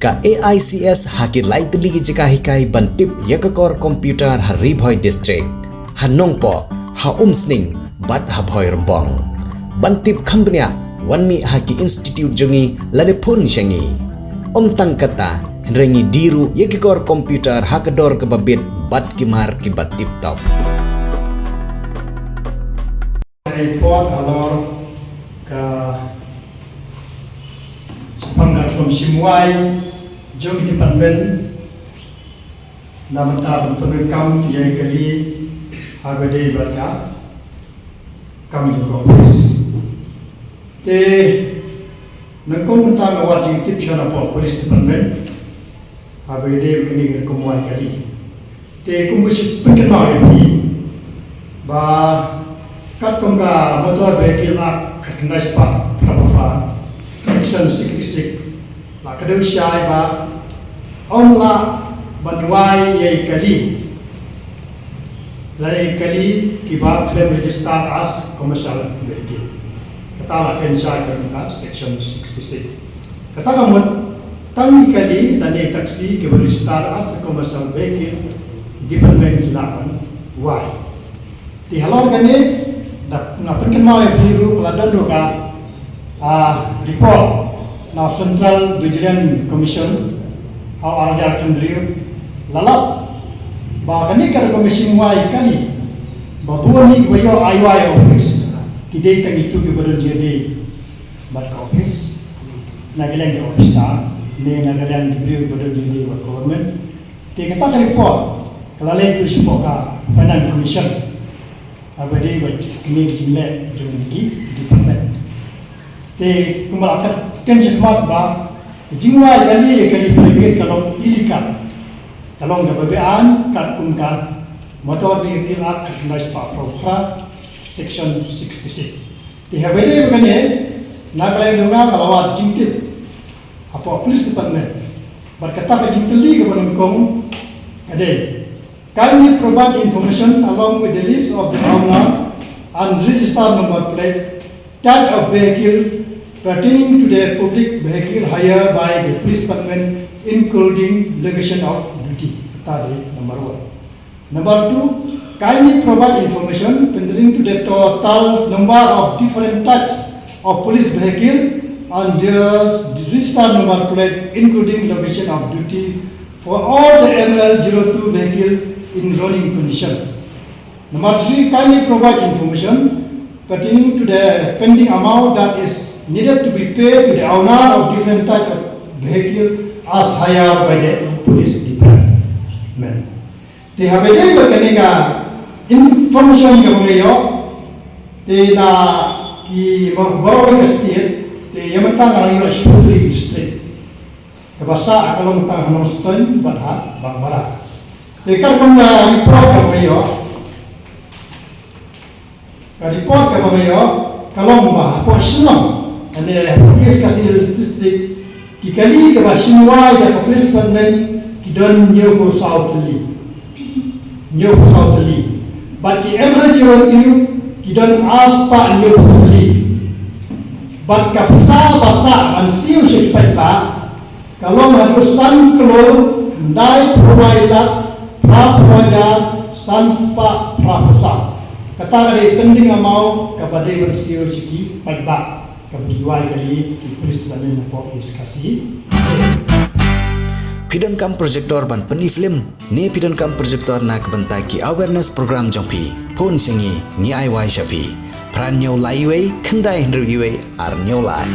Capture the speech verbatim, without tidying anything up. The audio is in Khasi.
Ka A I C S ha ki lai tylli ki jaka hikai ban tip ïa ka kor computer ha Ri Bhoi District, ha Nongpoh, ha Umsning bad ha Bhoirymbong. Ban tip kham bniah, wan mih ha ki institute jong ngi lane phone sha ngi. Ym tang katta, hynrei ngi die ruh ïa ki kor computer ha ka dor kaba bit bad ki mar kiba tip top. Report halor ka shaphang ka rukom shim wai jong ki department na bynta ban pyndonkam ïa ki kali ha kaba ïadei bad ka kam jong ka office. Te nyngkong mynta nga wad jingtip sha na pdeng police department ha kaba ïadei bad kane ka rukom wai kali. Te kumba shu pynkynmaw ïa phi ba katkum ka Motor Vehicle Act khatkhyndai spah phra phra, section sixty-six, la kdew shai ba ym lah ban wai ïa ki kali, la ïa ki kali kiba claim register as commercial vehicle. Kata la kren shai katkum ka section sixty-six. Kata ka mut, tang ki kali lane taxi kiba register as a commercial vehicle, department ki lah ban wai. Te halor kane, da nga pynkynmaw ïa phi ruh ka la don ruh ka, ah, report na Central Vigilance Commission ha u ar hajar khyndai, la lap ba kane ka rukom shim wai kali ba bun ki ba ïoh ai wai office ki dei tang kitu kiba don jingïadei bad ka office, na ka liang ki officer ne na ka liang ki briew ba don jingïadei bad government. Te kata ka report ka la leit ruh shapoh ka Finance Commission ha kaba ïadei bad kine ki jingleh jong ki department. Te kumba la kat ken shikmat ba ka jingwai kali ïa ki kali private ka long illegal, ka long kaba beaiñ katkum ka Motor Vehicle Act khatkhyndai spah phra phra, section sixty-six. Te ha kaba ïadei bad kane, na ka liang jong nga ka la wad jingtip hapoh police department. Bad kata ka jingkylli kaba nyngkong ka dei, kindly provide information along with the list of the owner and register number plate, type of vehicle pertaining to the public vehicle hire by the police department, including location of duty. Kata dei number one. Number two, kindly provide information pertaining to the total number of different types of police vehicle and their register number plate, including location of duty, for all the M L zero two vehicle in running condition. Number three, kindly provide information pertaining to the pending amount that is needed to be paid to the owner of different type of vehicle as hired by the police department. Te ha kaba ïadei bad kane ka information kaba nga ïoh, te na ki baroh ka state, te ïa mynta nga la ïoh shiphew tylli ki district. Kaba sah ka long tang ha Nongstoiñ bad ha Bangbara. Te katkum ka report kaba nga ïoh, ka report kaba nga ïoh ka long ba hapoh Shillong, lane hapoh East Khasi Hills District, ki kali kiba shim wai da ka police department ki don hynñiewphew saw tylli. Hynñiewphew saw tylli. Bad ki M L zero two ki don arspah hynñiewphew tylli. Bad ka pisa ba sah ban siew sha ki paidbah ka long haduh san klur khyndai phew wai lak phra phew hajar san spah phra phew saw. Kata ka dei pending amount kaba dei ban siew sha ki paidbah kaba ki wai kali ki police department hapoh East Khasi. Phi donkam projector ban pyni film ne phi donkam projector na ka bynta ki awareness program jong phi? Phone sha ngi, ngi ai wai sha phi. Phra hynñiew lai wei khyndai hynriew wei ar hynñiew lai.